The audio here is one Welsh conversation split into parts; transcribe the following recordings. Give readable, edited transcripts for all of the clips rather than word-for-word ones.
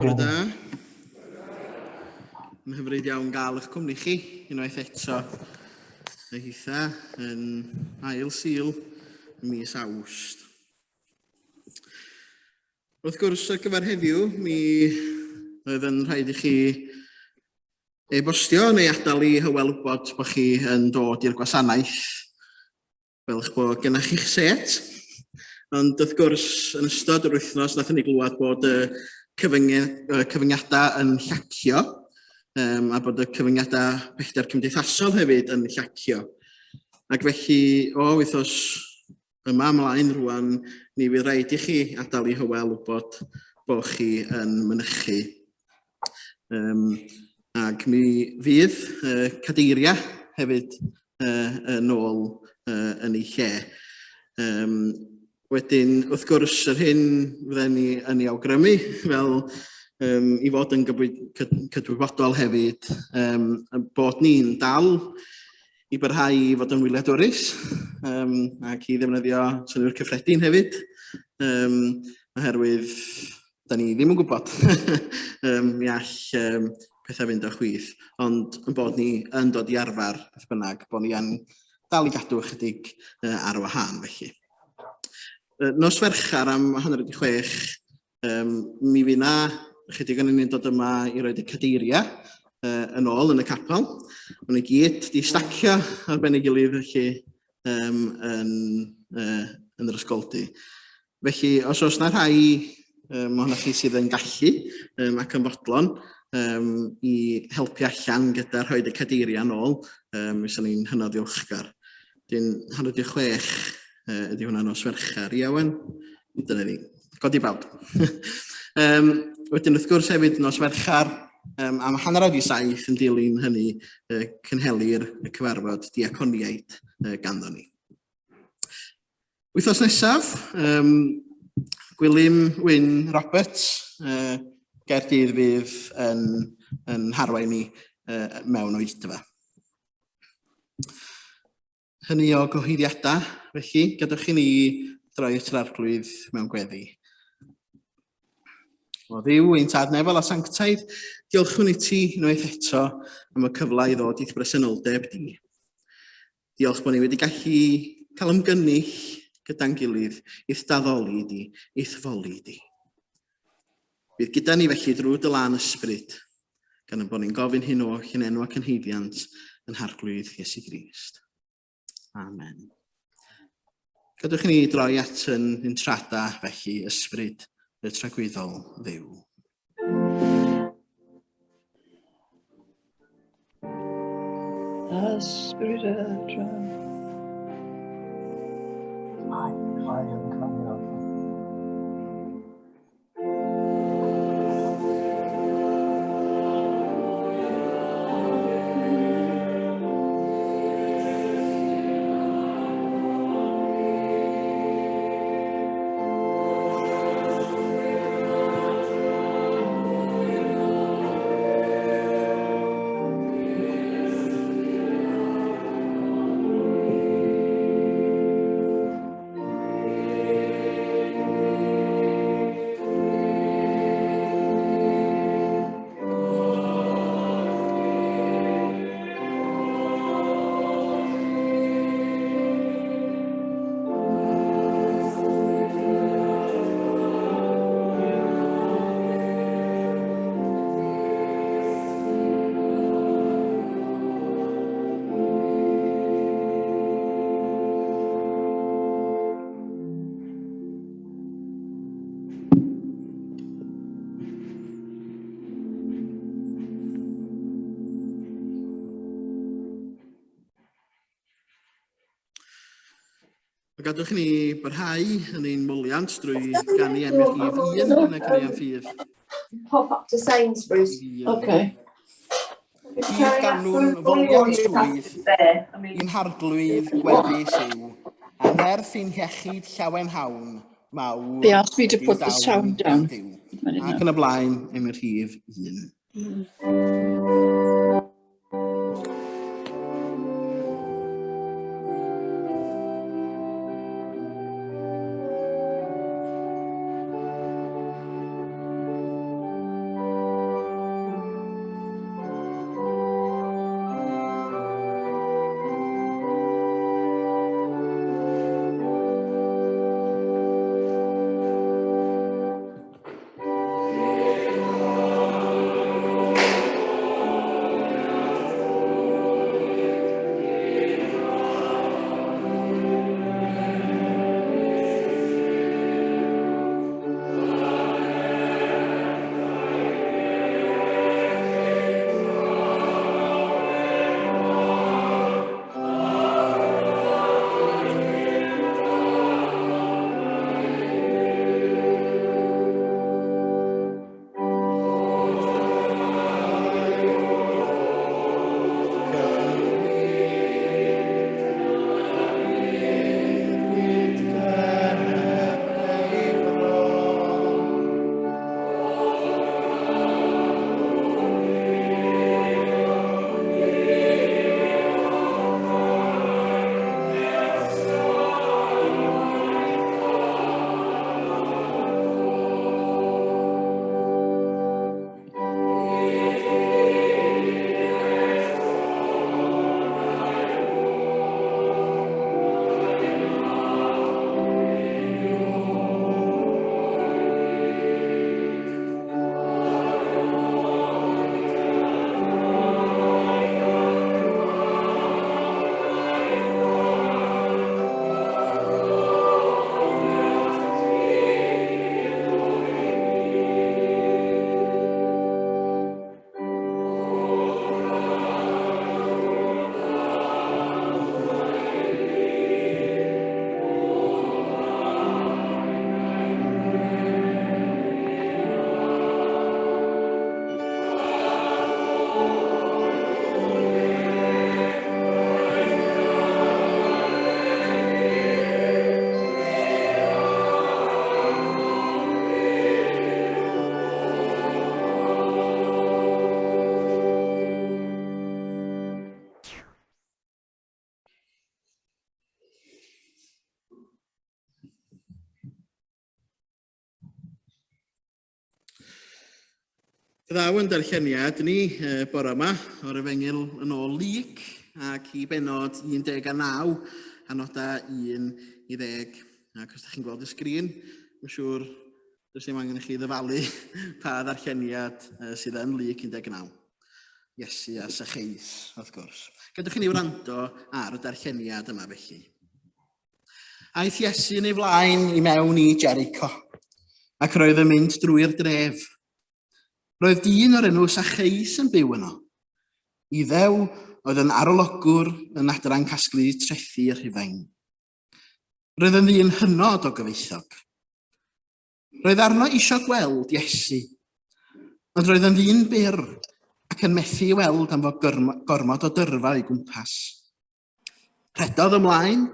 Bore da. Mae'n hyfryd iawn gael eich cwmni chi unwaith eto. Y hitha yn ail Sul mis Awst. Wrth gwrs, ar gyfer heddiw, mi oedd yn rhaid i chi e-bostio neu adael i Hywel wybod bod chi yn dod i'r gwasanaeth fel eich bod gennych chi'ch set. Ond wrth gwrs, yn ystod yr wythnos, nathon ni glywed bod y cyfyngu, y cyfyngiadau yn llacio, um, a bod y cyfyngiadau pellter cymdeithasol hefyd yn llacio. Ac felly, o wythnos yma ymlaen rwan, ni fydd rhaid i chi adael i Hywel wybod bod chi yn mynychu. Um, ac mi fydd uh, cadeiriau hefyd uh, yn ôl uh, yn ei lle. Um, wedyn, wrth gwrs, yr hyn fydden ni yn ei awgrymu fel um, i fod yn cydwybodol hefyd, um, bod ni'n dal i barhau i fod yn wyliadwrus um, ac i ddefnyddio synnwyr cyffredin hefyd, um, oherwydd da ni ddim yn gwybod. um, mi all um, pethau fynd o chwith, ond yn bod ni yn dod i arfer, beth bynnag, bod ni yn dal i gadw ychydig uh, ar wahân felly. Uh, nos Fercher am 5:30, um, mi fydd na ychydig o'n ni'n dod yma i roed y cadeiriau uh, yn ôl yn y capel. Maen nhw gyd di stacio ar ben ei gilydd felly um, yn, uh, yn yr ysgoldy. Felly, os oes 'na rhai um, ohonoch chi sydd yn gallu um, ac yn fodlon um, i helpu allan gyda rhoi y cadeiriau yn ôl, um, mi ni'n hynod ddiolchgar. Dyn 5:30 uh, ydy hwnna nos Fercher. Ia, Owen? Dyna ni. Godi bawb. um, wedyn, wrth gwrs, hefyd nos Fercher, um, am 6:30 yn dilyn hynny, uh, cynhelir y cyfarfod diaconiaid uh, ganddo ni. Wythnos nesaf, um, Gwilym Wyn Roberts, uh, Gaerdydd fydd yn, yn harwain ni uh, mewn oedfa. Hynny o gyhoeddiadau, felly, gadewch i ni droi at yr arglwydd mewn gweddi. O Dduw, ein tad nefol a sanctaidd, diolchwn i ti unwaith eto am y cyfle i ddod i'th bresenoldeb di. Diolch bod ni wedi gallu cael ymgynnull gyda'n gilydd i'th daddoli di, i'th foli di. Bydd gyda ni felly drwy dy lân ysbryd, gan y bod ni'n gofyn hyn oll yn enw ac yn haeddiant yn Harglwydd Iesu Grist. Amen. Gadwch i ni droi at yn intrada felly ysbryd y tragwyddol Dduw. Ysbryd y dref. Mae, mae yn canu allan. Gadwch i ni barhau yn ein moliant drwy ganu am y rhif un yn y caneuon ffydd. Pop up to Sainsbury's. Okay. Bydd ganwn foliant rhwydd, i'n harglwydd gweddus yw, a nerth i'n hiechyd llawen hawn, mawr They asked me to yw put the dawn sound down. Duw. I didn't Ac know. yn y blaen, am y rhif un. Ddaw yn darlleniad ni bore yma o'r Efengyl yn ôl Luc ac i benod 19 a noda 1 i 10. Ac os ydych chi'n gweld y sgrin, mae'n siŵr does dim angen i chi ddyfalu pa ddarlleniad sydd yn Luc 19. Iesu a Sacheus, wrth gwrs. Gadwch i ni wrando ar y darlleniad yma felly. Aeth Iesu yn ei flaen i mewn i Jericho, ac roedd yn mynd drwy'r dref. Roedd dyn o'r enw Sacheus yn byw yno. Iddew oedd yn arolygwr yn adran casglu trethi Rhufain. Roedd yn ddyn hynod o gyfoethog. Roedd arno eisiau gweld Iesu, ond roedd yn ddyn byr ac yn methu i weld am fod gormod o dyrfa o'i gwmpas. Rhedodd ymlaen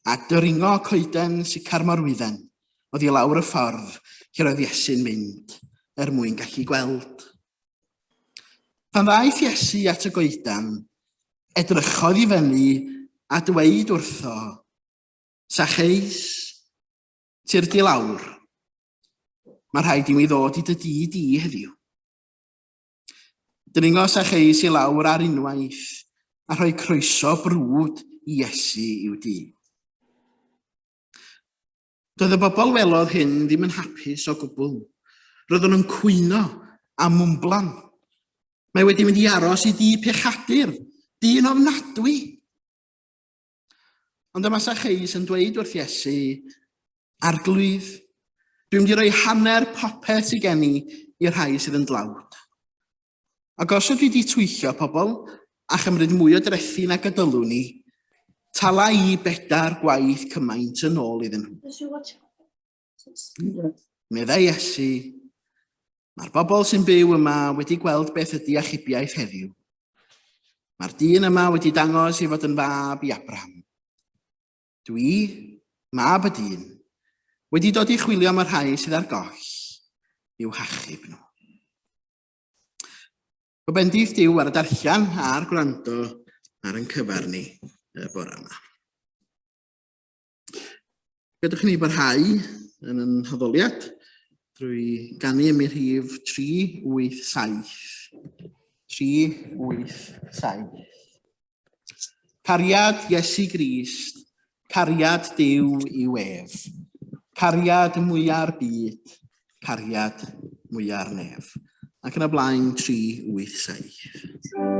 a dringo coeden sicarmorwydden oedd i lawr y ffordd lle roedd Iesu'n mynd er mwyn gallu gweld. Pan ddaeth Iesu at y goedan, edrychodd i fyny a dweud wrtho, Sacheus, tyrd i lawr. Mae rhaid i mi ddod i dy dŷ di heddiw. Dringos a cheis i lawr ar unwaith a rhoi croeso brwd i Iesu i'w dŷ. Doedd y bobl welodd hyn ddim yn hapus o gwbl. Roeddwn nhw'n cwyno a mwmblan. Mae wedi mynd i aros i dŷ pechadur, dyn ofnadwy. Ond dyma Sacheus yn dweud wrth Iesu, Arglwydd, dwi'n mynd i roi hanner popeth sydd gen i i'r rhai sydd yn dlawd. Ac os ydw i wedi twyllo pobl a chymryd mwy o drethi nag y dylwn i, tala i bedair gwaith cymaint yn ôl iddyn nhw. Meddai Iesu, mae'r bobl sy'n byw yma wedi gweld beth ydy achubiaeth heddiw. Mae'r dyn yma wedi dangos ei fod yn fab i Abraham. Dwi, mab y dyn, wedi dod i chwilio am y rhai sydd ar goll i'w hachub nhw. O bendith Duw ar y darllen a'r gwrando ar ein cyfer ni y bore yma. Gadwch i ni barhau yn yn haddoliad drwy ganu am ei rhif 387. 387. Cariad Iesu Grist, cariad Duw yw ef. Cariad mwya'r byd, cariad mwya'r nef. Ac yn y blaen 387.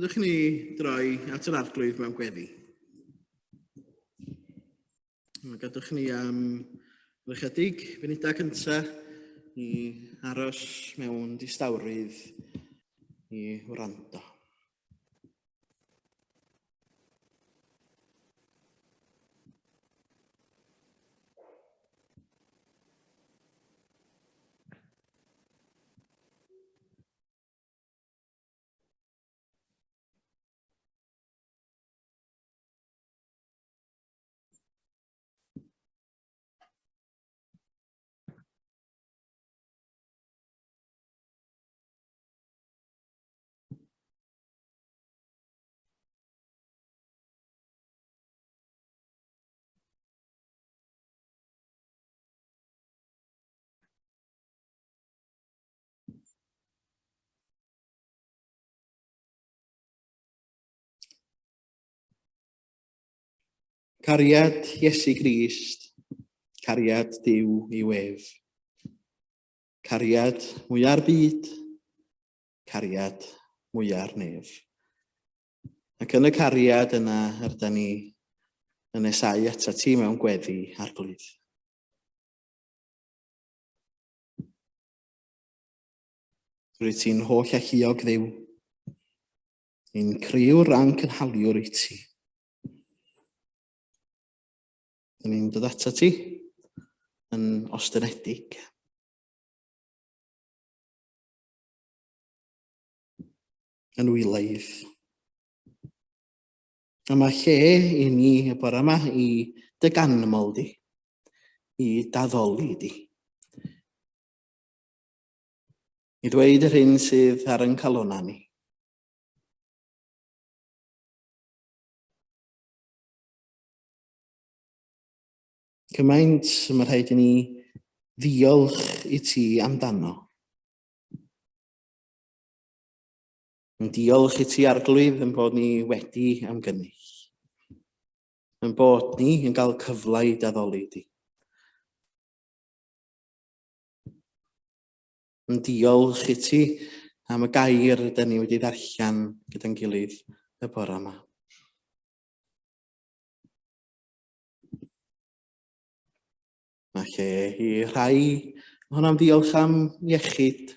Gadewch i ni droi at yr Arglwydd mewn gweddi. Gadewch i ni am Yr ychydig funudau cyntaf i aros mewn distawrwydd i wrando. Cariad Iesu Grist, cariad Duw yw ef. Cariad mwya'r byd, cariad mwya'r nef. Ac yn y cariad yna, rydyn ni yn nesau atat ti mewn gweddi, Arglwydd. Rwyt ti'n holl alluog Dduw, ein crëwr a'n cynhaliwr wyt ti. Dyn ni'n dod atat ti yn ostynedig. Yn wylaidd. A mae lle i ni y bore yma i dy ganmol di, i daddoli di. I ddweud yr hyn sydd ar yn calonau ni. Cymaint mae rhaid i ni ddiolch i ti amdano. Yn diolch i ti Arglwydd yn bod ni wedi ymgynnull. Yn bod ni yn cael cyfle i daddoli di. Yn diolch i ti am y gair rydyn ni wedi ddarllen gyda'n gilydd y bore yma. Mae lle i rhai ohonom ddiolch am iechyd.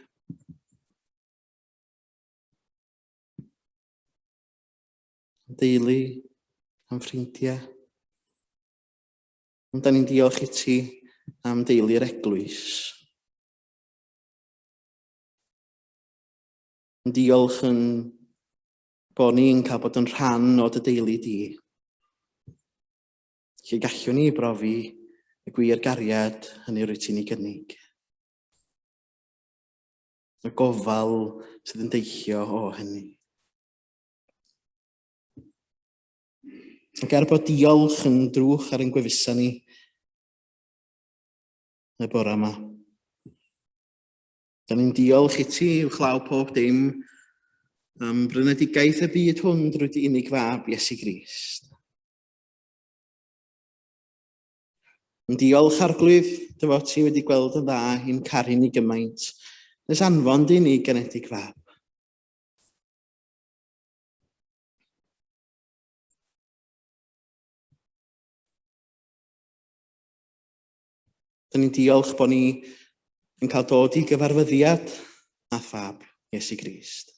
Am deulu, am ffrindiau. Ond da ni'n diolch i ti am deulu'r eglwys. Yn diolch yn bod ni'n cael bod yn rhan o dy deulu di. Lle gallwn ni brofi y gwir gariad hynny rwyt ti'n ei gynnig. Y gofal sydd yn deillio o hynny. Ac er bod diolch yn drwch ar ein gwefusau ni y bore yma, Da ni'n diolch i ti uwchlaw pob dim am brynedigaeth y byd hwn drwy dy unig fab, Iesu Grist. Yn diolch, Arglwydd, dy fod ti wedi gweld yn dda i'n caru ni gymaint, nes anfon dy unig genedig fab. Da ni'n diolch bod ni yn cael dod i gyfarfyddiad â Fab Iesu Grist.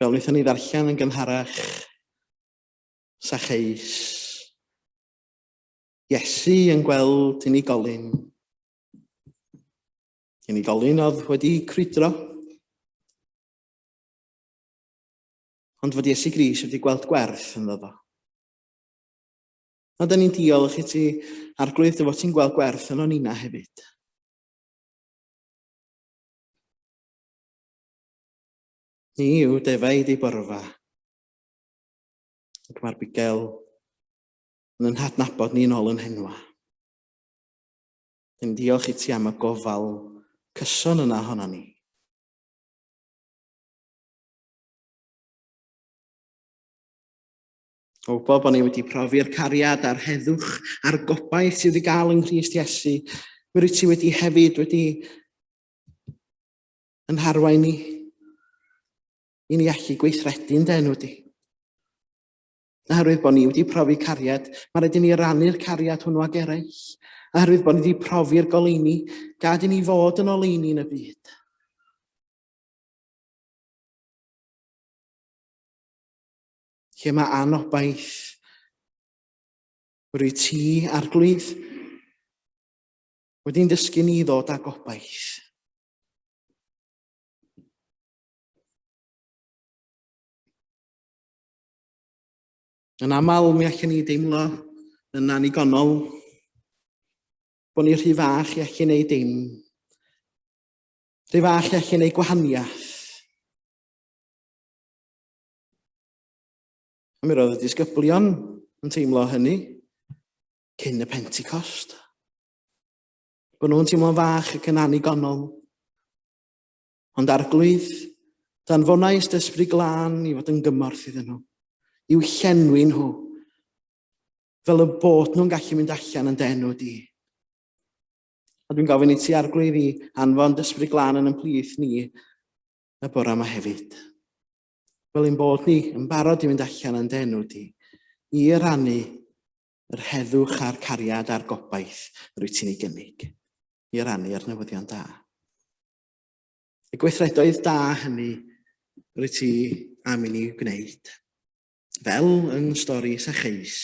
Fel wnaethon ni ddarllen yn gynharach, Sacheus, Iesu yn gweld unigolyn. Unigolyn oedd wedi crwydro, ond fod Iesu Grist wedi gweld gwerth ynddo fo. A da ni'n diolch i ti, Arglwydd, dy fod ti'n gweld gwerth yn o'n nina hefyd. Ni yw defaid ei borfa. Ac mae'r bugail yn yn hadnabod ni'n ôl yn henwa. Yn diolch i ti am y gofal cyson yna ohono ni. O wybod bod ni wedi profi'r cariad a'r heddwch a'r gobaith sydd i gael yng Nghrist Iesu, mi rwyt ti wedi hefyd wedi yn harwain ni i ni allu gweithredu'n dy enw di. Oherwydd bod ni wedi profi cariad, mae rhaid i ni rannu'r cariad hwnnw ag eraill. Oherwydd bod ni wedi profi'r goleuni, gad i ni fod yn oleuni yn y byd. Lle mae anobaith, rwy ti, arglwydd, wedi'n dysgu ni ddod â gobaith. Yn aml, mi allan ni deimlo yn annigonol, bod ni rhy fach i allu wneud dim, rhy fach i allu wneud gwahaniaeth. A mi roedd y disgyblion yn teimlo hynny cyn y Pentecost. Bod nhw'n teimlo'n fach ac yn annigonol. Ond Arglwydd, danfonais dy Ysbryd Glân i fod yn gymorth iddyn nhw, i'w llenwi nhw, fel y bod nhw'n gallu mynd allan yn dy enw di. A dwi'n gofyn i ti, Arglwydd, i anfon dy Ysbryd Glân yn ymplith ni y bore yma hefyd. Fel ein bod ni yn barod i fynd allan yn dy enw di, i rannu yr heddwch a'r cariad a'r gobaith yr wyt ti'n ei gynnig, i rannu'r newyddion da. Y gweithredoedd da hynny rwyt ti am i ni gwneud. Fel yn stori Sacheus,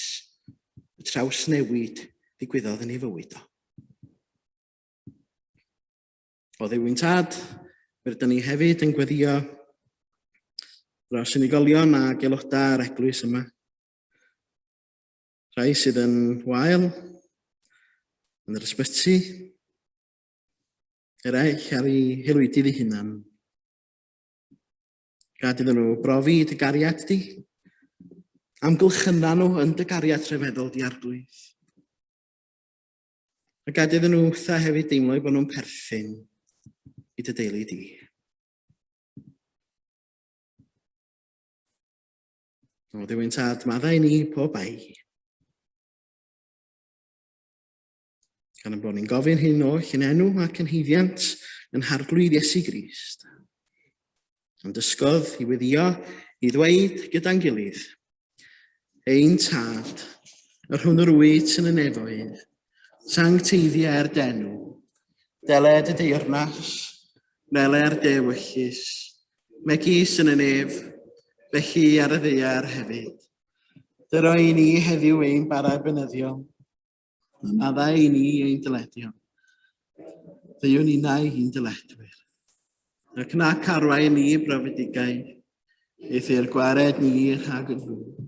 y trawsnewid ddigwyddodd yn ei fywyd o. O Dduw'n Tad, rydyn ni hefyd yn gweddio dros unigolion a aelodau yr eglwys yma. Rhai sydd yn wael, yn yr ysbyty, eraill ar eu haelwydydd eu hunan. Gad iddyn nhw brofi dy gariad di. Amgylchyna nhw yn dy gariad rhyfeddol di arglwydd. A gad iddyn nhw wrtha hefyd deimlo eu bod nhw'n perthyn i dy deulu di. O, Dduw'n tad, maddau ni pob bai. Gan ein bod ni'n gofyn hyn oll yn enw ac yn haeddiant yn Harglwydd Iesu Grist. Ond dysgodd i weddio i ddweud gyda'n gilydd, Ein Tad, yr hwn yr wyt yn y nefoedd, sancteiddiau'r denw, deled y deyrnas, wneler dy ewyllys, megis yn y nef, felly ar y ddaear hefyd. Dyro i ni heddiw ein bara beunyddiol, A maddau i ni ein dyledion. Ddeuwn ninnau i'n dyledwyr. Ac nac arwain ni brofedigaeth, eithr gwared ni rhag y drwg.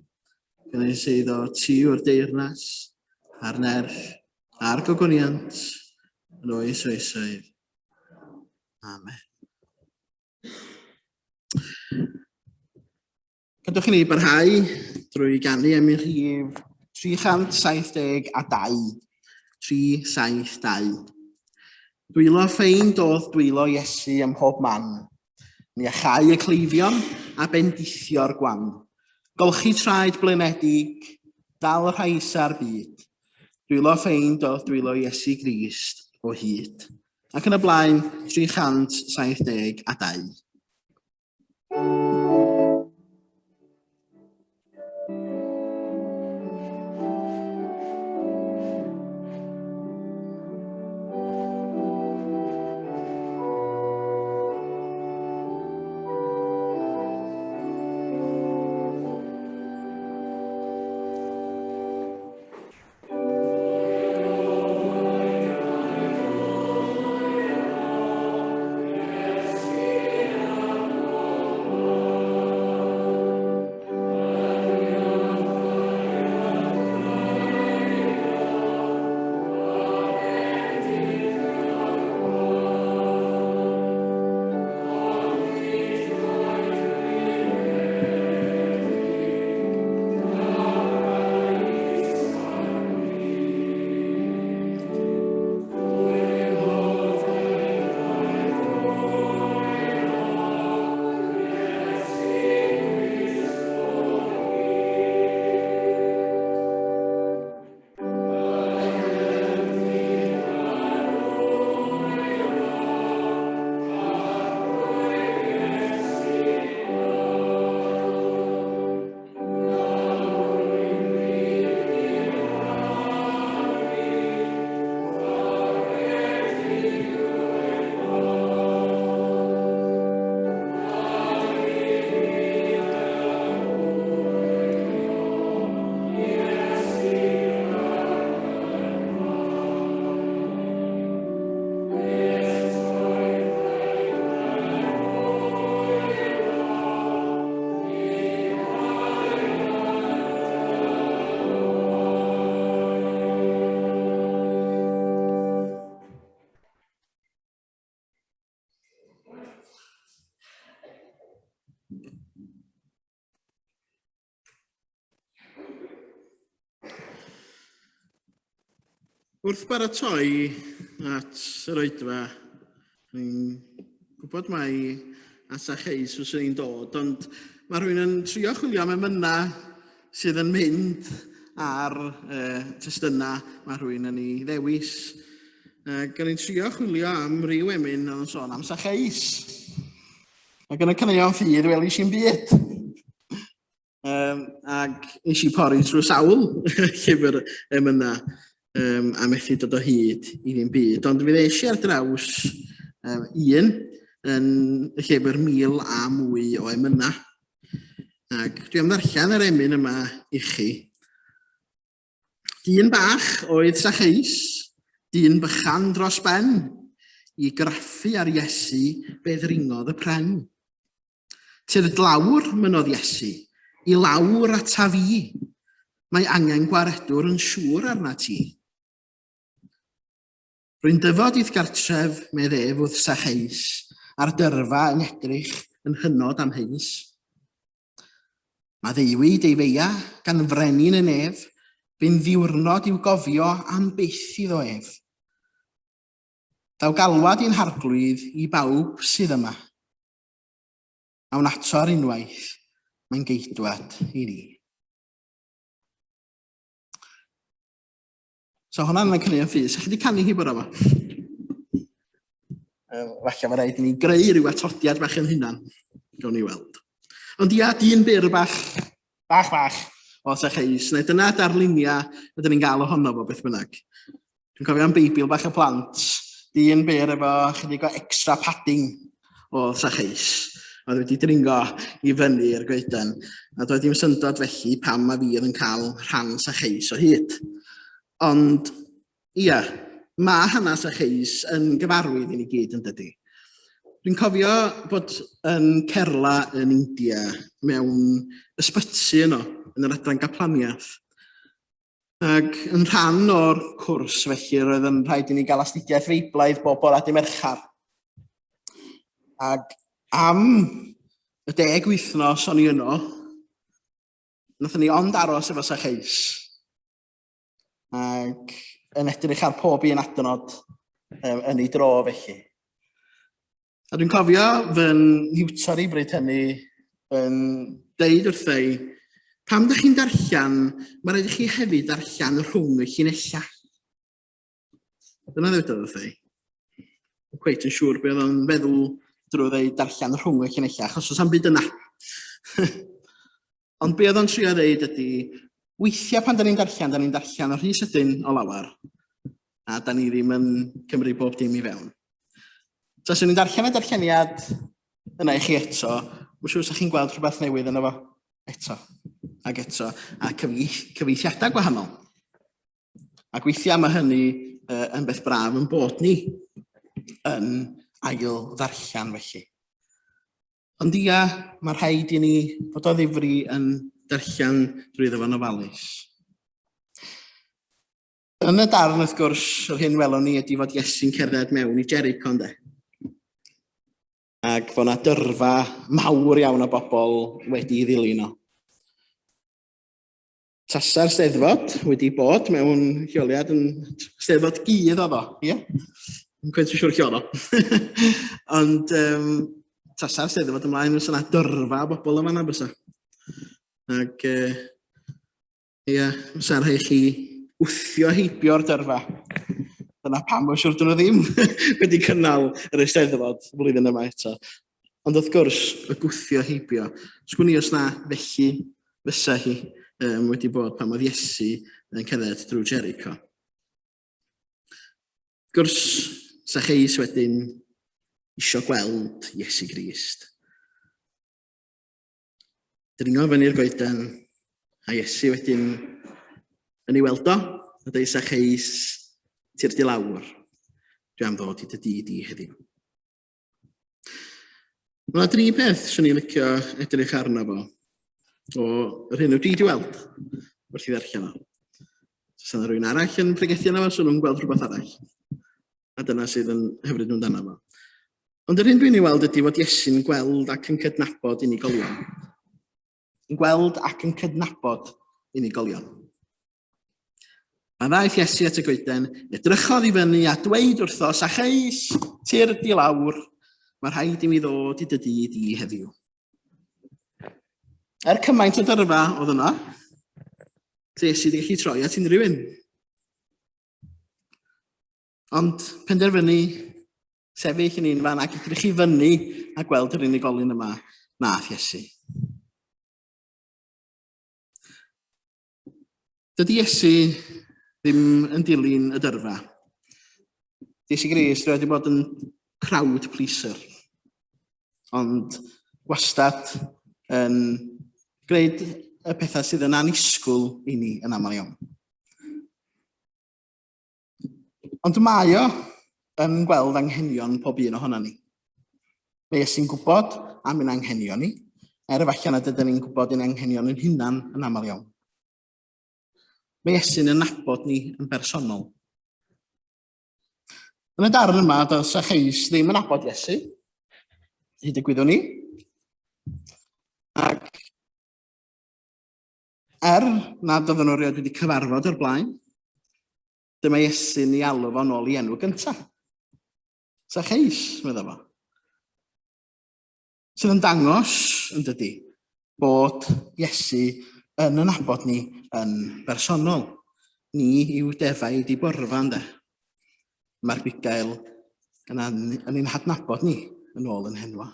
Gan eiddo ti yw'r deyrnas, a'r nerth, a'r gogoniant, yn oes oesoedd. Amen. Gadewch i ni barhau drwy ganu emyn rhif 372. 372. Dwylo ffein dodd dwylo Iesu ym mhob man. Mi achau y cleifion a bendithio'r gwan. Golchi traed blinedig, dal rhai isa'r byd. Dwylo ffein dodd dwylo Iesu Grist o hyd. Ac yn y blaen, 372. Wrth baratoi at yr oedfa, ni'n gwybod mai at Sacheus fyswn i'n dod, ond mae rhywun yn trio chwilio am emynau sydd yn mynd ar uh, testunau mae rhywun yn ei ddewis. Ac o'n i'n trio chwilio am ryw emyn oedd yn sôn am Sacheus. Ac yn y caneuon ffydd welis i'n byd. Um, ac nes i pori trwy sawl llyfr emyna um, a methu dod o hyd i ddim byd. Ond mi ddes i ar draws um, un yn y llyfr Mil a Mwy o Emyna. Ac dwi am ddarllen yr emyn yma i chi. Dyn bach oedd Sacheus, dyn bychan dros ben, i graffu ar Iesu fe ddringodd y pren. Tyrd lawr, mynnodd Iesu, i lawr ata fi. Mae angen gwaredwr yn siŵr arna ti. Rwy'n dyfod i'th gartref, medd ef wrth Sacheus, a'r dyrfa yn edrych yn hynod amheus. Maddeuwyd ei feia gan frenin y nef, bu'n ddiwrnod i'w gofio am byth iddo ef. Daw galwad i'n Harglwydd i bawb sydd yma. Awn ato ar unwaith, mae'n geidwad i ni. So hwnna'n yn cynnig yn ffys. Chi wedi canu hi bore yma? Falle mae rhaid i ni greu rhyw atodiad bach yn hunan. Gawn ni weld. Ond ia, dyn byr bach, bach bach o Sacheus. Neu dyna darluniau ydyn ni'n gael ohono fo beth bynnag. Dwi'n cofio am Beibl bach y plant, dyn byr efo chydig o extra padding o Sacheus, oedd wedi dringo i fyny i'r goeden. A doedd dim syndod felly pam ma fi oedd yn cael rhan Sacheus o hyd. Ond, ia, mae hanes Sacheus yn gyfarwydd i ni gyd yn dydy. Dwi'n cofio bod yn Kerala yn India mewn ysbyty yno, yn yr adran gaplaniaeth. Ac yn rhan o'r cwrs felly roedd yn rhaid i ni gael astudiaeth Feiblaidd bob bore dy Mercher. Ac am y deg wythnos o'n i yno, nathon ni ond aros efo Sacheus. Ac yn edrych ar pob un adnod um, yn ei dro felly. A dwi'n cofio fy nhiwtor i bryd hynny yn deud wrtha i, pam dych chi'n darllen, mae rhaid i chi hefyd darllen rhwng y llinellau. Dyna ddeudod wrtha i. Yn cweit yn siŵr beth oedd o'n feddwl drwy ddeud darllen rhwng y llinellau, achos oes am byd yna. Ond be oedd o'n trio ddeud ydy, weithiau pan da ni'n darllen, da ni'n darllen o rhy sydyn o lawer, a da ni ddim yn cymryd bob dim i fewn. Taswn i'n darllen y darlleniad yna i chi eto, mae'n siŵr sa chi'n gweld rhywbeth newydd yno fo eto, ac eto, a cyfieithiadau gwahanol. Ac weithiau mae hynny uh, yn beth braf yn bod ni yn ail ddarllen felly. Ond ia, mae rhaid i ni fod o ddifri yn darllen drwyddo fo'n ofalus. Yn y darn, wrth gwrs, yr hyn welwn ni ydy fod Iesu'n cerdded mewn i Jericho, ynddo? Ac fod yna dyrfa mawr iawn o bobl wedi ei ddilyn o. Tasa'r Steddfod wedi bod mewn lleoliad yn Steddfod gudd oedd o, ie? Yn cweit yn siŵr lle oedd o. Ond um, tasa'r Steddfod ymlaen, fysa yna dyrfa o bobl yn fan'na bysa. Ac uh, ie, fysa rhaid chi wthio heibio'r dyrfa. Dyna pam mae'n siŵr dyn nhw ddim wedi cynnal yr Eisteddfod flwyddyn yma eto. Ond wrth gwrs, y gwthio heibio. Sgwn i os na felly fysa hi um, wedi bod pan oedd Iesu yn cerdded drwy Jericho. Wrth gwrs, Sacheus wedyn isio gweld Iesu Grist. Dringo fyny'r goeden, a Iesu wedyn yn ei weld o, a dweud Sacheus, tyrd i lawr, dwi am ddod i dy dŷ di heddiw. Mae yna dri peth swn i'n licio edrych arno fo o yr hyn wyt ti wedi weld wrth i ddarllen o. Os yna rhywun arall yn pregethu yna fo, swn nhw'n gweld rhywbeth arall. A dyna sydd yn hyfryd amdano fo. Ond yr hyn dwi'n ei weld ydy fod Iesu'n gweld ac yn cydnabod unigolion. Yn gweld ac yn cydnabod unigolion. Pan ddaeth Iesu at y goeden, edrychodd i fyny a dweud wrtho, Sacheus, tyrd i lawr, mae rhaid i mi ddod i dy dŷ di heddiw. Er cymaint o dyrfa oedd yno, Iesu wedi gallu troi at unrhyw un. Ond penderfynu sefyll yn un fan ac edrych i fyny a gweld yr unigolyn yma nath Iesu. Dydy Iesu ddim yn dilyn y dyrfa. Iesu Grist wedi bod yn crowd pleaser, ond wastad yn gwneud y pethau sydd yn annisgwyl i ni yn aml iawn. Ond mae o yn gweld anghenion pob un ohono ni. Mae Iesu'n gwybod am ein anghenion ni, er efallai nad ydyn ni'n gwybod ein anghenion yn hunan yn aml iawn. Mae Iesu'n yn nabod ni yn bersonol. Yn y darn yma, doedd Sacheus ddim yn nabod Iesu, hyd y gwyddwn ni. Ac Er nad oedden nhw erioed wedi cyfarfod o'r blaen, dyma Iesu'n ei alw fo'n ôl i enw gyntaf. Sacheus, medda fo. Sydd yn dangos, yn dydy, bod Iesu yn yn nabod ni yn bersonol. Ni yw defaid i borfa, ynde? Mae'r bugail yn, yn ein hadnabod ni yn ôl yn henwa.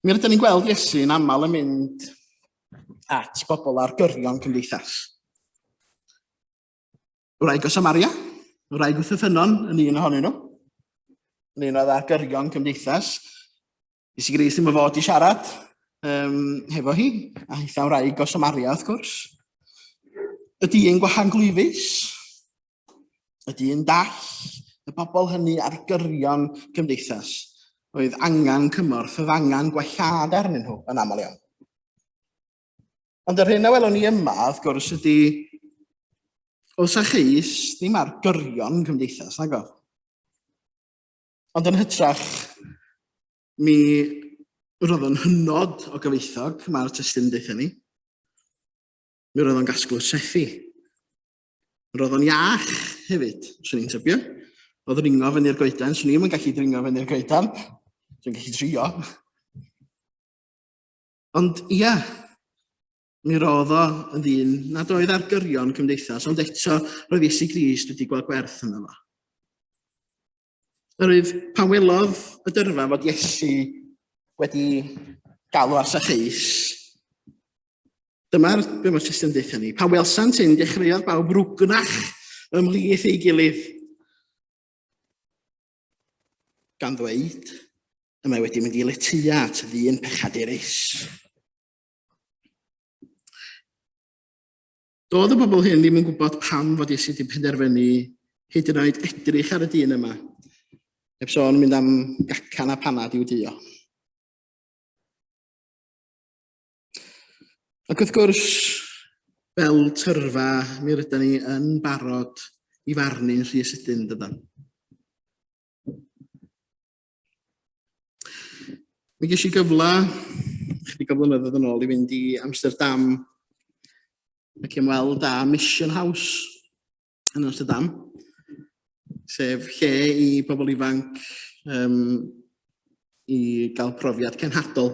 Mi rydyn ni'n gweld Iesu yn aml yn mynd at bobl ar gyrion cymdeithas. Wraig o Samaria, wraig wrth y ffynnon yn un ohonyn nhw. Yn un oedd ar gyrion cymdeithas. Iesu Grist ddim yn fod i siarad um, hefo hi, a hitha'n wraig o Samaria wrth gwrs. Y dyn gwahanglwyfus, Y dyn dall, y bobl hynny ar gyrion cymdeithas, oedd angen cymorth, oedd angen gwellhad arnyn nhw yn aml iawn. Ond yr hyn a welwn ni yma, wrth gwrs, ydy os a chys ddim ar gyrion cymdeithas, nag oedd? Ond yn hytrach, mi roedd o'n hynod o gyfoethog, mae'r testun yn deutha ni. Mi roedd o'n gasglwr trethi. Roedd o'n iach hefyd, swn i'n tybio. Oedd ringo fyny'r goeden, swn i'm yn gallu dringo fyny'r goeden. Dwi'n gallu trio. Ond ia, mi roedd o yn ddyn nad oedd ar gyrion cymdeithas, ond eto roedd Iesu Grist wedi gweld gwerth ynddo fo. Yr oedd pan welodd y dyrfa fod Iesu wedi galw ar Sacheus, dyma'r be mae'r testun deutha ni. Pan welsant hyn, dechreuodd bawb rwgnach ymhlith ei gilydd, gan ddweud, y mae wedi mynd i letyia at ddyn pechadurus. Doedd y bobl hyn ddim yn gwybod pam fod Iesu wedi penderfynu hyd yn oed edrych ar y dyn yma. Heb sôn mynd am gacan a panad i'w duo. Ac wrth gwrs, fel tyrfa, mi rydyn ni yn barod i farnu'n rhy sydyn, dydan? Mi ges i gyfle, chydig o flynyddoedd yn ôl, i fynd i Amsterdam ac i ymweld â Mission House yn Amsterdam, sef lle i bobl ifanc um, i gael profiad cenhadol.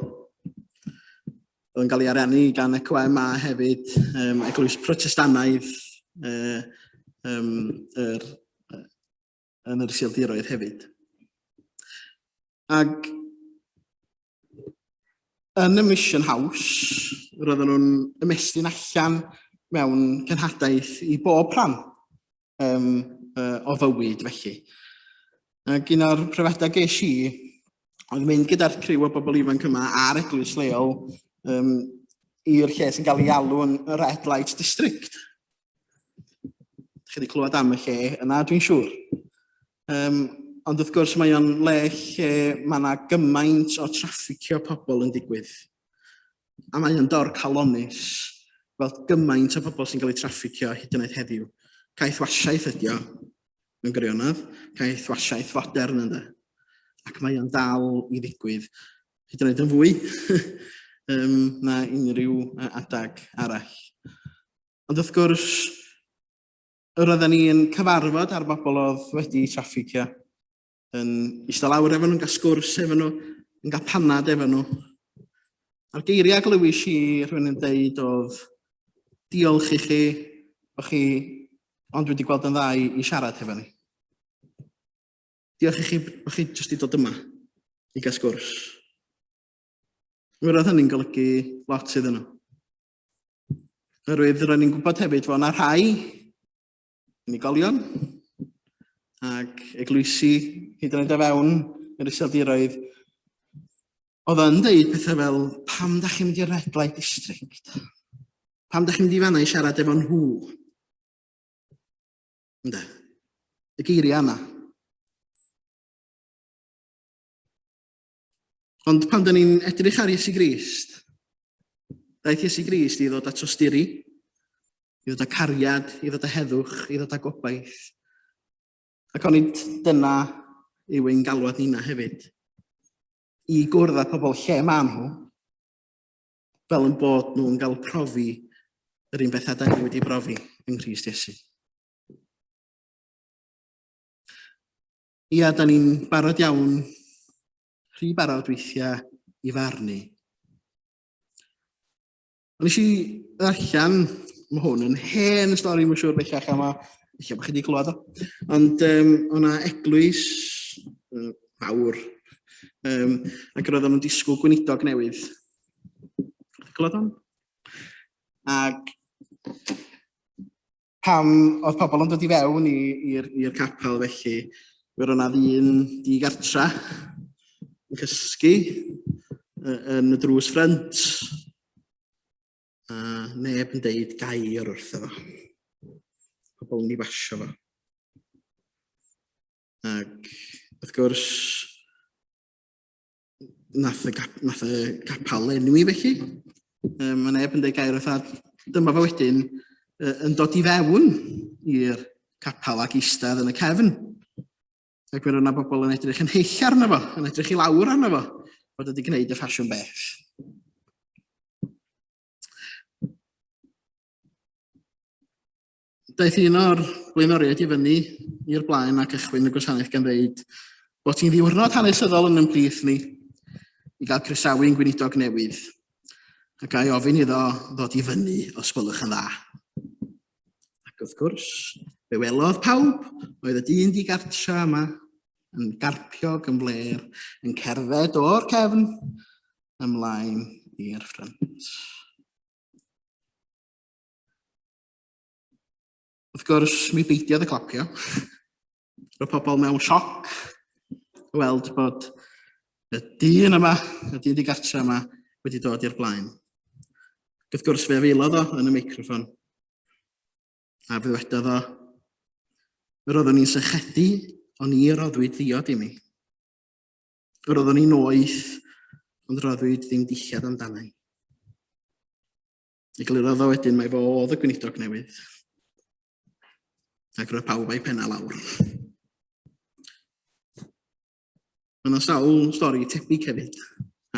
Oedd yn cael ei ariannu gan ECOMA hefyd, um, Eglwys Protestannaidd uh, um, yr, yn yr Iseldiroedd hefyd. Ac yn y Mission House, roedden nhw'n ymestyn allan mewn cenhadaeth i bob rhan um, uh, o fywyd felly. Ac un o'r profiadau ges i oedd mynd gyda'r criw o bobl ifanc yma a'r eglwys leol um, i'r lle sy'n cael ei alw yn Red Light District. Chi wedi clywed am y lle yna, dwi'n siŵr. Um, ond wrth gwrs mae o'n le lle mae yna gymaint o trafficio pobl yn digwydd. A mae o'n dor calonus, fel gymaint o bobl sy'n cael eu trafficio hyd yn oed heddiw. Caeth wasiaeth ydi o, mewn gwirionedd, caeth wasiaeth fodern ynddo. Ac mae o'n dal i ddigwydd, hyd yn oed yn fwy um, na unrhyw adag arall. Ond wrth gwrs, yr oedden ni'n cyfarfod â'r bobl oedd wedi trafficio, yn eistedd lawr efo nhw'n cael sgwrs efo nhw, yn cael panad efo nhw. A'r geiriau glywis i rhywun yn deud oedd, diolch i chi, bod chi ond wedi gweld yn dda i, i siarad hefo ni. Diolch i chi bod chi jyst i dod yma i gael sgwrs. Mi roedd hynny'n golygu lot iddyn nhw. Oherwydd ro'n i'n gwybod hefyd fod yna rhai unigolion ac eglwysi hyd yn oed o fewn yr Iseldiroedd oedd yn deud pethau fel pam da chi'n mynd i'r Red Light District? Pam da chi'n mynd i fanna i siarad efo nhw? Ynde? Y geiriau yna. Ond pan da ni'n edrych ar Iesu Grist, daeth Iesu Grist i ddod â tosturi, i ddod â cariad, i ddod â heddwch, i ddod â gobaith. Ac onid dyna yw ein galwad nina hefyd, i gwrdd â pobl lle maen nhw, fel yn bod nhw'n cael profi yr un bethau da ni wedi brofi yng Nghrist Iesu. Ia, da ni'n barod iawn, rhy barod weithiau i farnu. Ond nes i ddarllen, mae hwn yn hen stori, mae'n siŵr bellach am a ella bod chi wedi clywed o. Ond um, o'na eglwys fawr, um, ac roedden nhw'n disgwyl gweinidog newydd. Clywed o'n? Ac Pam oedd pobl yn dod i fewn i'r capel felly, fe roedd 'na ddyn digartra yn cysgu yn y drws ffrynt, a neb yn deud gair wrtho fo. Pobl yn ei basio fo. Ac wrth gwrs, nath y, gap, nath y capel lenwi felly. Um, mae neb yn dweud gair wrth dyma fo wedyn yn dod i fewn i'r capel ac eistedd yn y cefn. Ac fe yna bobl yn edrych yn hyll arno fo, yn edrych i lawr arno fo, bod wedi gwneud y ffasiwn beth. Daeth un o'r blaenoriaid i fyny i'r blaen ac ychwyn y gwasanaeth gan ddeud bod hi'n ddiwrnod hanesyddol yn ymplith ni i gael croesawu'n gweinidog newydd ac a'i ofyn iddo ddod i fyny os gwelwch yn dda. Ac wrth gwrs, fe welodd pawb oedd y dyn digartra yma yn garpiog yn flêr, yn cerdded o'r cefn ymlaen i'r ffrynt. Wrth gwrs, mi beidiodd y clapio. Roedd pobl mewn sioc o weld bod y dyn yma, y dyn digartre yma, wedi dod i'r blaen. Wrth gwrs, fe afeilodd o yn y meicroffon. A fe ddywedodd o, yr oeddwn i'n sychedu, ond ni roddwyd ddiod i mi. Yr oeddwn i'n oeth, ond roddwyd ddim dillad amdana i. Eglurodd o wedyn mai fo oedd y gweinidog newydd. Ac roedd pawb a'i penna lawr. Mae yna sawl stori tebyg hefyd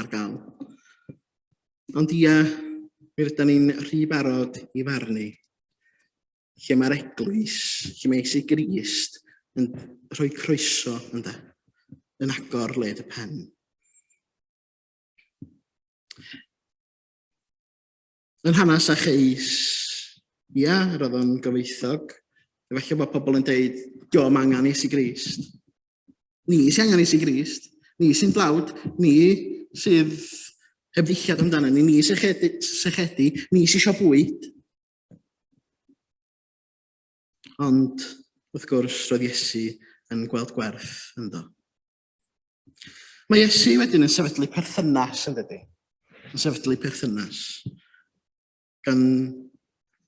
ar gael. Ond ia, mi rydyn ni'n rhy barod i farnu lle mae'r eglwys, lle mae Iesu Grist yn rhoi croeso ynde, yn agor led y pen. Yn hanes a cheis, ia, roedd o'n gyfoethog. Efallai bod pobl yn deud, diolch angen Iesu Grist. Ni sy'n angen Iesu Grist. Ni sy'n dlawd. Ni sydd heb ddillad amdano ni. Ni sy'n sychedu. Ni sy'n eisiau bwyd. Ond, wrth gwrs, roedd Iesu yn gweld gwerth ynddo. Mae Iesu wedyn yn sefydlu perthynas, yn dydy? Yn sefydlu perthynas. Gan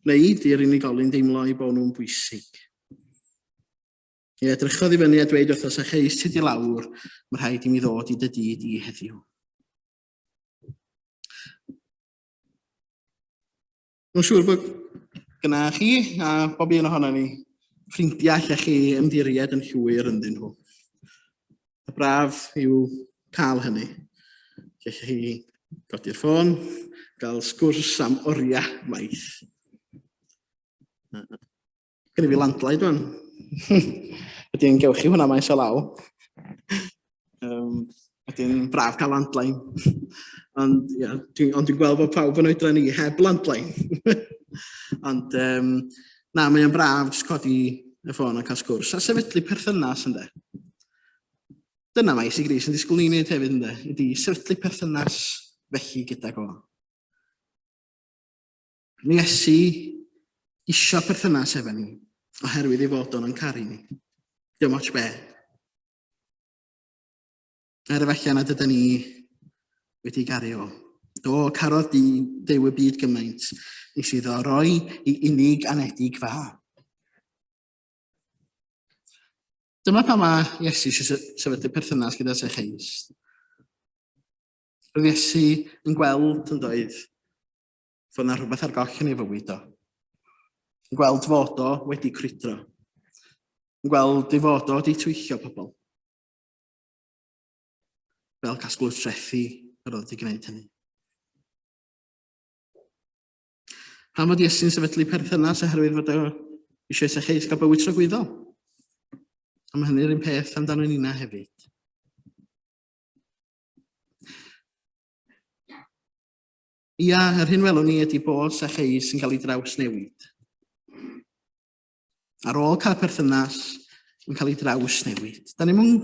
wneud i'r unigolyn deimlo eu bod nhw'n bwysig. Ie, edrychodd i fyny a dweud wrtho Sacheus, ti di lawr, mae rhaid i mi ddod i dy dŷ di heddiw. Mae'n siŵr bod gyda chi a bob un ohono ni ffrindiau lle chi ymddiried yn llwyr ynddyn nhw. A braf yw cael hynny. Lle chi godi'r ffôn, gael sgwrs am oriau maith. Gen i fi landline dwi'n. Wedyn gewch chi hwnna maes o law. Wedyn braf cael landline. Ond ia, dwi, ond dwi'n gweld bod pawb yn oedran i heb landline. Ond na, mae o'n braf jyst codi y ffôn a cael sgwrs a sefydlu perthynas ynde. Dyna mae Iesu Grist yn disgwyl ni wneud hefyd ynde, ydy sefydlu perthynas felly gydag o. Mae Iesu isio perthynas efo ni, oherwydd ei fod o'n caru ni. Dim ots be. Er efallai nad ydyn ni wedi garu o. Do, carodd di Duw y byd gymaint, nes iddo roi i unig anedig fab. Dyma pa mae Iesu eisiau sefydlu perthynas gyda Zecheus. Roedd Iesu yn gweld yn doedd fod yna rhywbeth ar goll yn ei fywyd o. Yn gweld fod o wedi crwydro. Yn gweld ei fod o wedi twyllo pobl. Fel casglwr trethi yr oedd wedi gwneud hynny. Pam fod Iesu'n sefydlu perthynas oherwydd fod o eisiau Zecheus gael bywyd tragwyddol? A mae hynny'r un peth amdano nina hefyd. Ia, yr hyn welwn ni ydy bod Zecheus yn cael ei drawsnewid. Ar ôl cael perthynas, yn cael ei drawsnewid. Da ni'n mwyn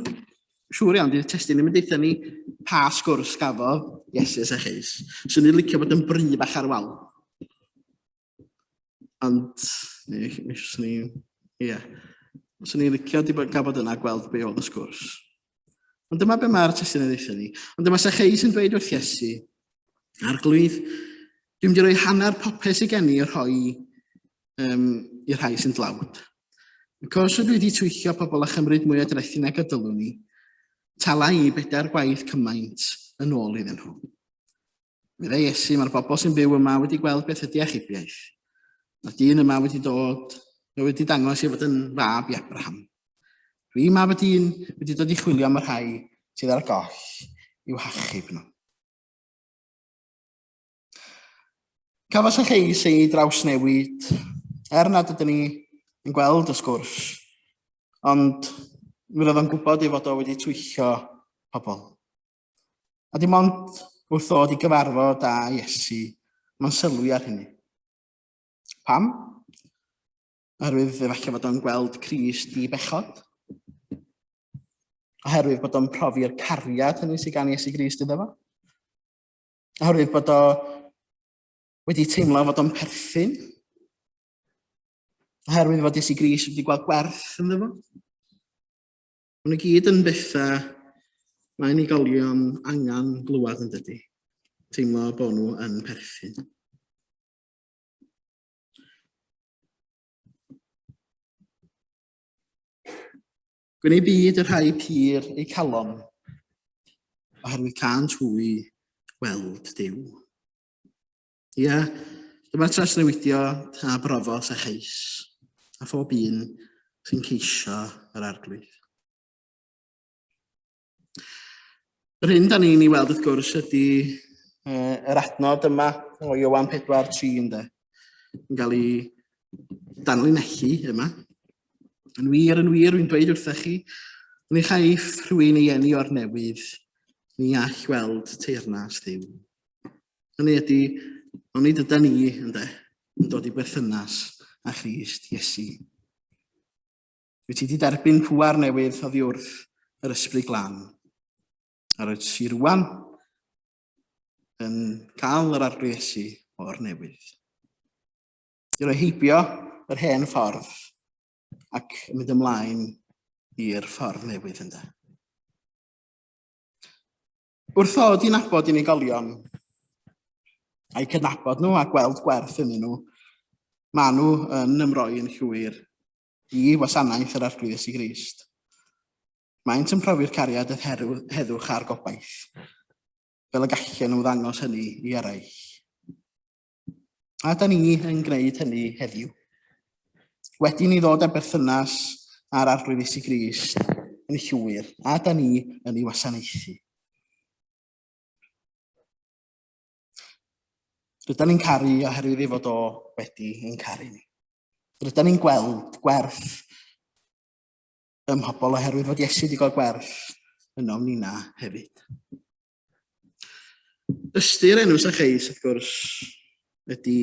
siŵr iawn, di'r testun ddim yn deutha ni pa sgwrs gafodd Iesu a Zecheus. Swn i'n licio bod yn bry bach ar wal. Ond, neu, swn i, ie. Swn i'n licio di bod, gael bod yna gweld be oedd y sgwrs. Ond dyma be mae'r testun yn ddeutha ni. Ond dyma Sacheus yn dweud wrth Iesu, Arglwydd, dwi'n mynd i roi hanner popeth sydd gen i rhoi i'r rhai sy'n dlawd. Ac os ydw i wedi twyllo pobl a chymryd mwy o drethi nag y dylwn i, tala i bedair gwaith cymaint yn ôl iddyn nhw. Meddai Iesu, mae'r bobl sy'n byw yma wedi gweld beth ydy achubiaeth. Mae'r dyn yma wedi dod, mae wedi dangos ei fod yn fab i Abraham. Dwi, mab y dyn, wedi dod i chwilio am y rhai sydd ar goll i'w hachub nhw. Cafodd Sacheus ei drawsnewid, er nad ydyn ni yn gweld y sgwrs, ond mi roedd o'n gwybod ei fod o wedi twyllo pobl. A dim ond wrth ddod i gyfarfod â Iesu, mae'n sylwi ar hynny. Pam? Oherwydd efallai fod o'n gweld Crist di bechod. Oherwydd bod o'n profi'r cariad hynny sydd gan Iesu Grist iddo fo. Oherwydd bod o wedi teimlo fod o'n perthyn. Oherwydd fod Iesu Grist wedi gweld gwerth ynddo fo. Maen nhw gyd yn bethau mae unigolion angen glywed yn dydy. Teimlo bod nhw yn perthyn. Gwneud byd y rhai pur eu calon, oherwydd cânt hwy weld Duw. Ia, dyma'r trawsnewidio a brofodd Sacheus, a phob un sy'n ceisio yr Arglwydd. Yr hyn da ni'n ei weld wrth gwrs ydy yr adnod yma o Ioan 4:3 ynde, yn cael ei danlinellu yma. Yn wir, yn wir, rwy'n dweud wrthych chi, ni chaiff rhywun ei eni o'r newydd, ni all weld teyrnas Dduw. Hynny ydy, onid yda ni, ynde, yn dod i berthynas â Christ Iesu. Wyt ti wedi derbyn pŵar newydd oddi wrth yr Ysbryd Glân. A rwyt ti rwan yn cael yr Arglwydd Iesu o'r newydd. I roi heibio yr hen ffordd ac yn mynd ymlaen i'r ffordd newydd ynde. Wrth ddod i nabod unigolion, a'u cydnabod nhw a gweld gwerth ynddyn nhw, maen nhw yn ymroi yn llwyr i wasanaeth yr Arglwydd Iesu Grist. Maent yn profi'r cariad, yr heddwch a'r gobaith, fel y gallen nhw ddangos hynny i eraill. A da ni yn gwneud hynny heddiw. Wedi ni ddod â berthynas â'r Arglwydd Iesu Grist yn llwyr, a da ni yn ei wasanaethu. Rydan ni'n caru oherwydd ei fod o wedi ein caru ni. Rydyn ni'n gweld gwerth ym mhobl oherwydd fod Iesu wedi gweld gwerth ynom nina hefyd. Ystyr enw Sacheus, wrth gwrs, ydy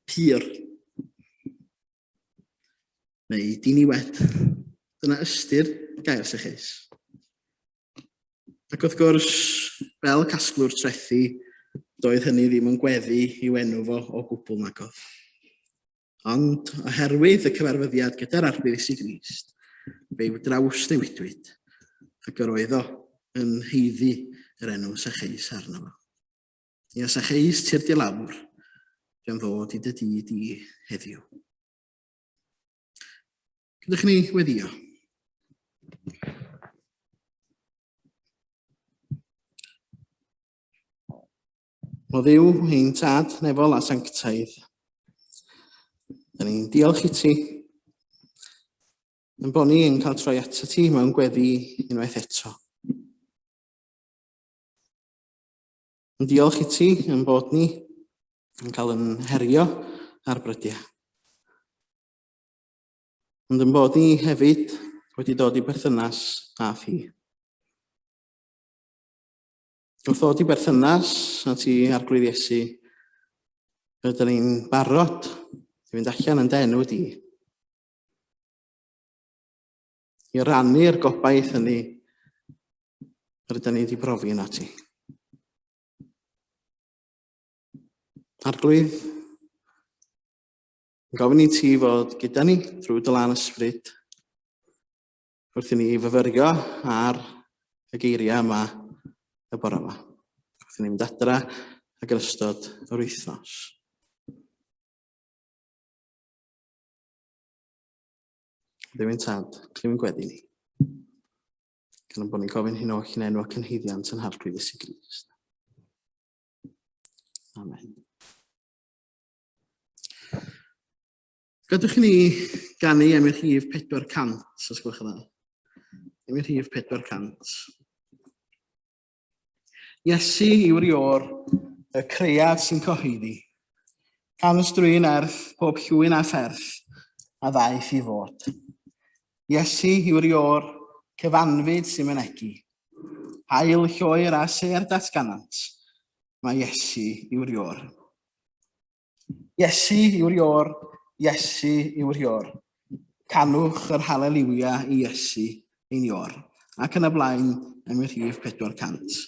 pur neu diniwed. Dyna ystyr gair Sacheus. Ac wrth gwrs, fel casglwr trethi, doedd hynny ddim yn gweddu i'w enw fo o gwbl nagodd. Ond oherwydd y cyfarfyddiad gyda'r Arglwydd Iesu Grist, fe'i drawsnewidwyd, ac yr oedd o yn haeddu yr enw Sacheus arno fo. Ia, Sacheus, tyrd i lawr, gan ddod i dy dŷ di heddiw. Gadewch i ni weddio. O Dduw, ein Tad nefol a sanctaidd, da ni'n diolch i ti yn bod ni'n cael troi ato ti mewn gweddi unwaith eto. Yn diolch i ti yn bod ni yn cael yn herio ar brydiau. Ond yn bod ni hefyd wedi dod i berthynas â thi. Wrth ddod i berthynas â ti, Arglwydd Iesu, rydyn ni'n barod i fynd allan yn dy enw di. I rannu'r gobaith hynny rydyn ni wedi profi yna ti. Arglwydd, Yn gofyn i ti fod gyda ni drwy dy lân ysbryd wrth i ni fyfyrio ar y geiriau yma y bore yma. Wrth i ni fynd adra ac yn ystod yr wythnos. Dduw ein tad, clyw ein gweddi ni. Gan bod ni'n gofyn hyn oll yn enw ac yn haeddiant yn Harglwydd Iesu Grist. Amen. Gadwch i ni ganu am y rhif 400, os gwelwch yn dda. Am y rhif 400. Iesu yw'r ior, y cread sy'n cyhoeddi. Canys drwy nerth pob llwyn a pherth a ddaeth i fod. Iesu yw'r ior, cyfanfyd sy'n mynegi. Hael lloer a sêr datganant, mae Iesu yw'r ior. Iesu yw'r ior, Iesu yw'r ior. Canwch yr haleliwia i Iesu ein ior. Ac yn y blaen, yn y rhif 400.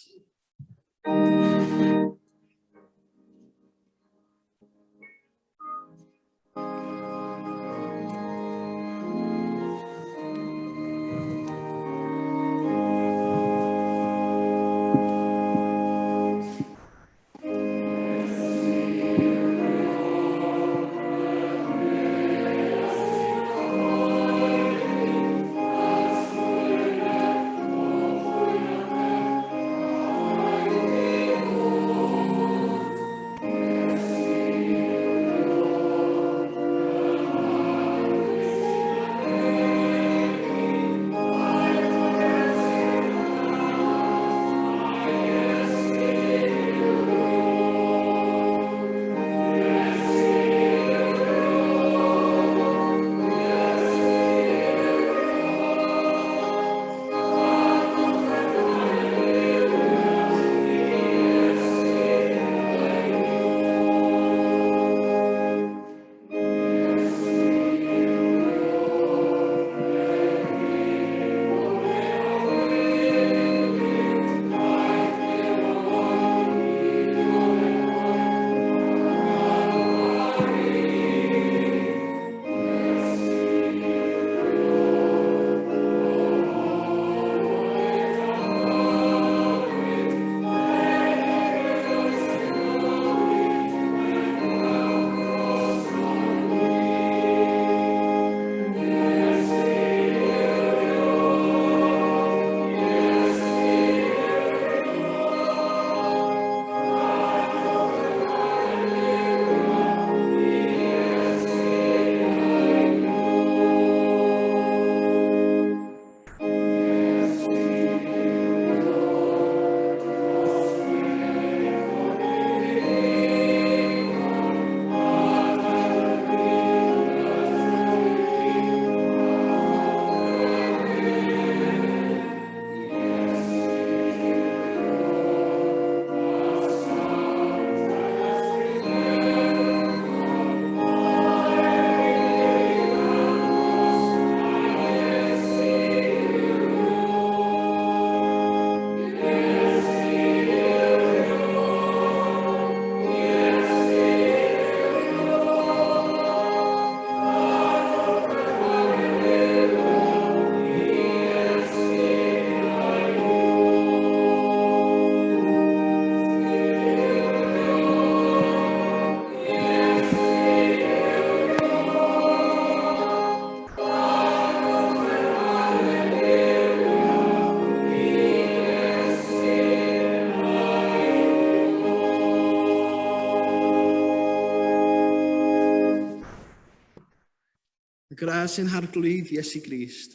Y gras sy'n harglwydd Iesu Grist,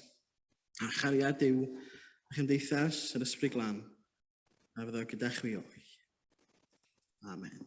a chariad Duw, a chymdeithas yr Ysbryd Glân, a fyddo gyda chwi oll. Amen.